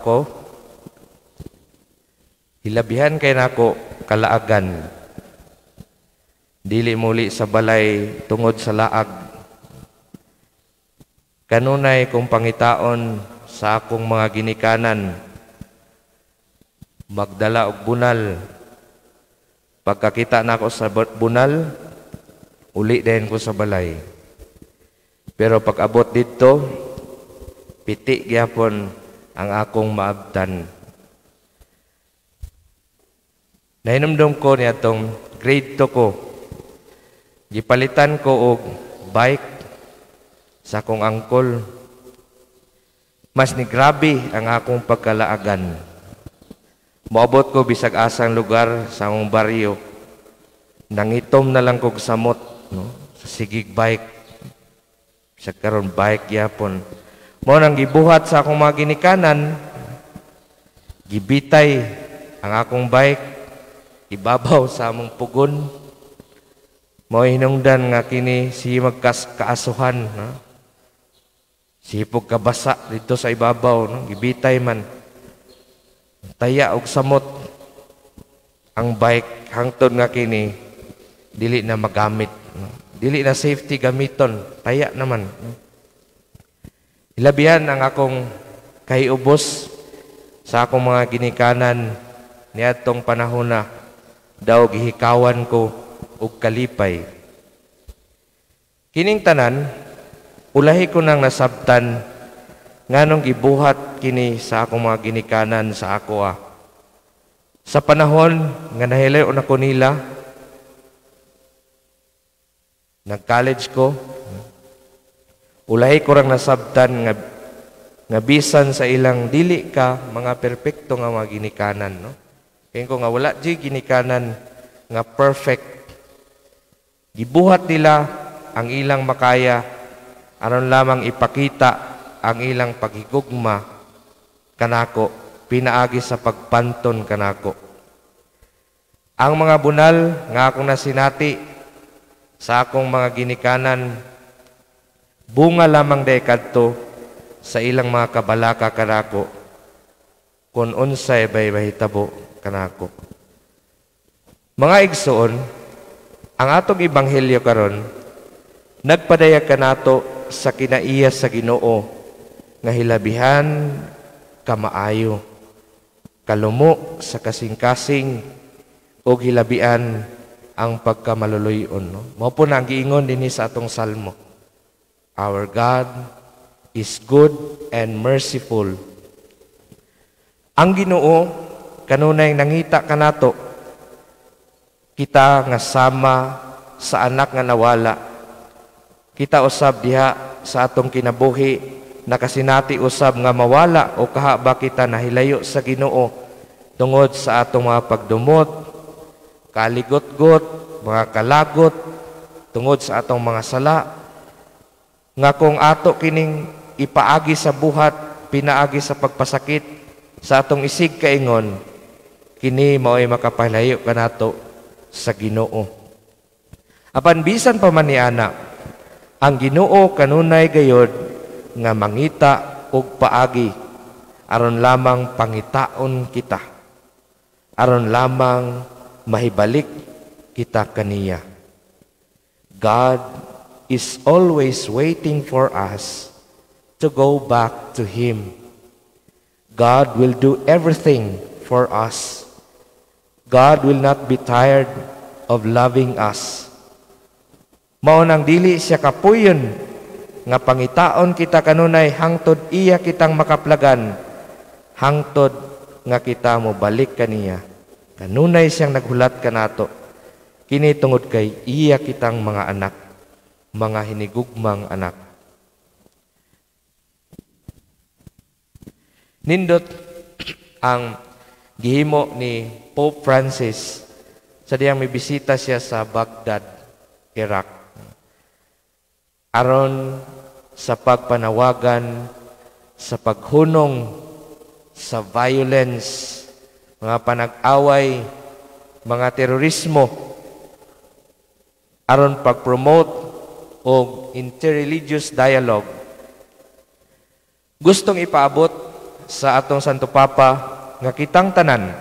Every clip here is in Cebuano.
Ko, hilabihan kay nako kalaagan. Dili muli sa balay tungod sa laag. Kanunay kong pangitaon sa akong mga ginikanan, magdala og bunal. Pagkakita nako sa bunal, uli din ko sa balay. Pero pag abot didto, piti gyapon ang akong maabtan. Nahinumdum ko niadtong grade 2 ko. Gipalitan ko og bike sa akong angkol. Mas ni grabe ang akong pagkalaagan. Moabot ko bisag asang lugar sa akong baryo. Nangitom na lang kog samot, no? Sa sigig bike. Bisag karon bike gyapon. Mao nang gibuhat sa akong mga ginikanan, gibitay ang akong bike ibabaw sa among pugon. Mao hinungdan nga kini si magkas kaasuhan, no? Sipog kabasa dito sa ibabaw, no? Gibitay man. Taya og samot ang bike hangtod nga kini dili na magamit, no? Dili na safety gamiton, taya naman, no? Hilabihan ang akong kahiubos sa akong mga ginikanan niadtong panahon na daw gihikawan ko og kalipay. Kining tanan, ulahi ko nang nasabtan nganong gibuhat kini sa akong mga ginikanan sa ako. Sa panahon nga nahilayo na ko nila, nag-college ko, ulahi ko rang nasabtan nga bisan sa ilang dili ka mga perpekto nga mga ginikanan, no? Kaya ko nga wala di ginikanan nga perfect. Gibuhat nila ang ilang makaya aron lamang ipakita ang ilang paghigugma kanako, pinaagi sa pagpanton kanako. Ang mga bunal nga akong nasinati sa akong mga ginikanan, bunga lamang day kadto sa ilang mga kabalaka kanako kung unsay bay mahitabo kanako. Mga igsoon, ang atong ebanghelyo karon nagpadayag kanato sa kinaiya sa Ginoo nga hilabihan kamaayo, kalumo sa kasing-kasing ug hilabian ang pagkamaluluy-on, no? Mao po na ang giingon dinhi sa atong salmo. Our God is good and merciful. Ang Ginoo kanunay nangita kanato kita nga sama sa anak nga nawala. Kita usab diha sa atong kinabuhi nakasinati usab nga mawala o kaha ba kita nahilayo sa Ginoo tungod sa atong mga pagdumot, kaligot-got, mga kalagot, tungod sa atong mga sala. Nga kung ato kining ipaagi sa buhat, pinaagi sa pagpasakit sa atong isig kaingon, kini mao'y makapahilayo kanato sa Ginoo. Apan bisan pa man ni ana, ang Ginoo kanunay gayod nga mangita og paagi aron lamang pangitaon kita, aron lamang mahibalik kita kaniya. God is always waiting for us to go back to Him. God will do everything for us. God will not be tired of loving us. Mao nang dili siya kapuyon nga pangitaon kita kanunay hangtod iya kitang makaplagan, hangtod nga kita mobalik kaniya. Kanunay siyang naghulat kanato. Kini tungod kay iya kitang mga anak, mga hinigugmang anak. Nindot ang gihimo ni Pope Francis sa diyang may bisita siya sa Baghdad, Iraq, aron sa pagpanawagan sa paghunong sa violence, mga panag-away, mga terorismo, aron pag-promote og interreligious dialogue. Gustong ipaabot sa atong Santo Papa nga kitang tanan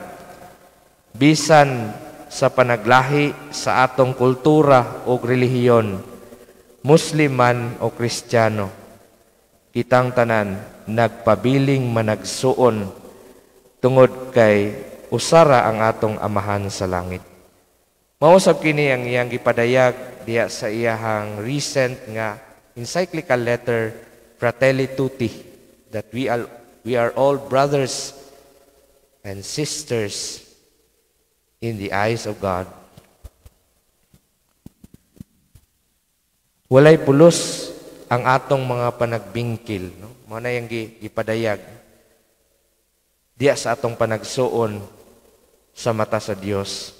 bisan sa panaglahi sa atong kultura o relihiyon, Muslim man o Kristiyano, kitang tanan nagpabiling managsuon tungod kay usara ang atong Amahan sa langit. Mausab kini ang iyang gipadayag diya sa iyahang recent nga encyclical letter Fratelli Tutti, that we are all brothers and sisters in the eyes of God. Walay pulos ang atong mga panagbingkil, no? Mao na yang gipadayag diya sa atong panagsuon sa mata sa Dios.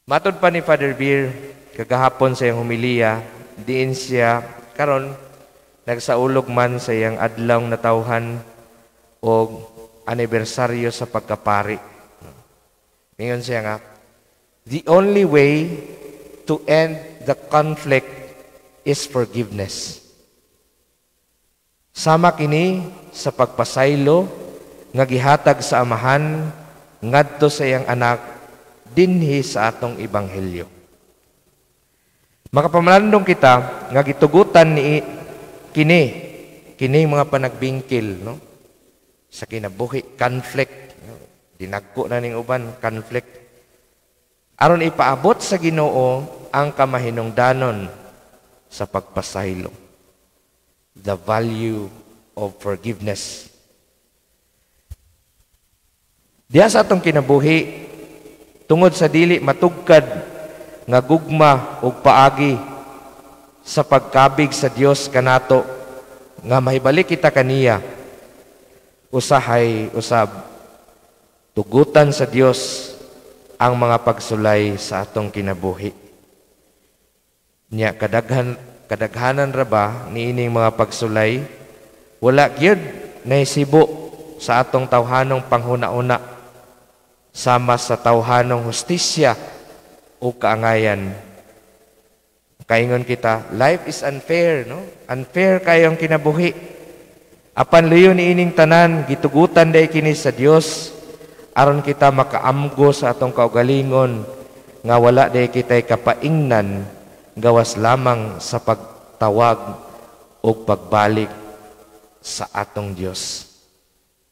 Matod pa ni Father Beer kagahapon sa iyang homilya, diin siya karon nagsaulog man sa iyang adlaw natawhan og anibersaryo sa pagkapari. Ingon siya nga, "The only way to end the conflict is forgiveness." Sama kini sa pagpasaylo nga gihatag sa Amahan ngadto sa iyang anak dinhi sa atong ebanghelyo. Makapamalandong kita nga gitugutan ni kini kini mga panagbingkil, no, sa kinabuhi, conflict, no? Dinagko na ning uban conflict aron ipaabot sa Ginoo ang kamahinungdanon sa pagpasaylo, the value of forgiveness. Diya sa atong kinabuhi, tungod sa dili matugkad nga gugma ug paagi sa pagkabig sa Dios kanato nga mahibalik kita kaniya, usahay usab tugutan sa Dios ang mga pagsulay sa atong kinabuhi. Nya kadaghanan ra ba niining mga pagsulay wala gyud naisibo sa atong tawhanong panghuna-una sama sa tawhanong hustisya o kaangayan. Kaingon kita, life is unfair, no? Unfair kayong kinabuhi. Apan luyo niining tanan, gitugutan day kini sa Dios aron kita makaamgo sa atong kaugalingon nga wala day kita'y kapaingnan gawas lamang sa pagtawag o pagbalik sa atong Dios.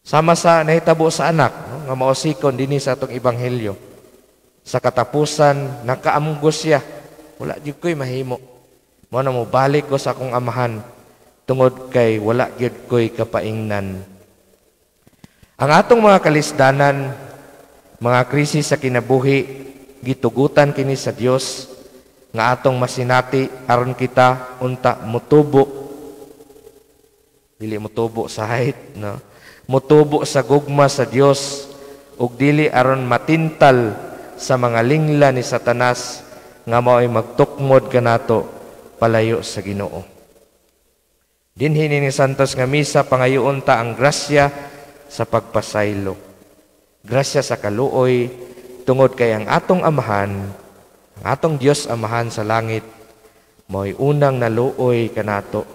Sama sa nahitabo sa anak, no, nga maosikon dinhi sa atong ebanghelyo. Sa katapusan nakaamgo siya, wala gyud ko'y mahimo. Mao na mobalik ko sa akong amahan tungod kay wala gyud ko'y kapaingnan. Ang atong mga kalisdanan, mga krisis sa kinabuhi, gitugutan kini sa Dios nga atong masinati aron kita unta mutubo, dili mutubo sa height, no? Mutubo sa gugma sa Dios ug dili aron matintal sa mga lingla ni Satanas nga mao'y magtukmod kanato palayo sa Ginoo. Dinhi ni Santos nga misa pangayoon ta ang grasya sa pagpasaylo. Grasya sa kaluoy tungod kay ang atong Amahan, ang atong Dios Amahan sa langit, mao'y unang naluoy kanato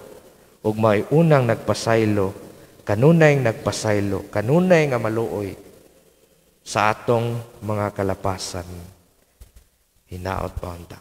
ug mao'y unang nagpasaylo, kanunay nagpasaylo, kanunay nga maluoy sa atong mga kalapasan. Hinaot pa unta.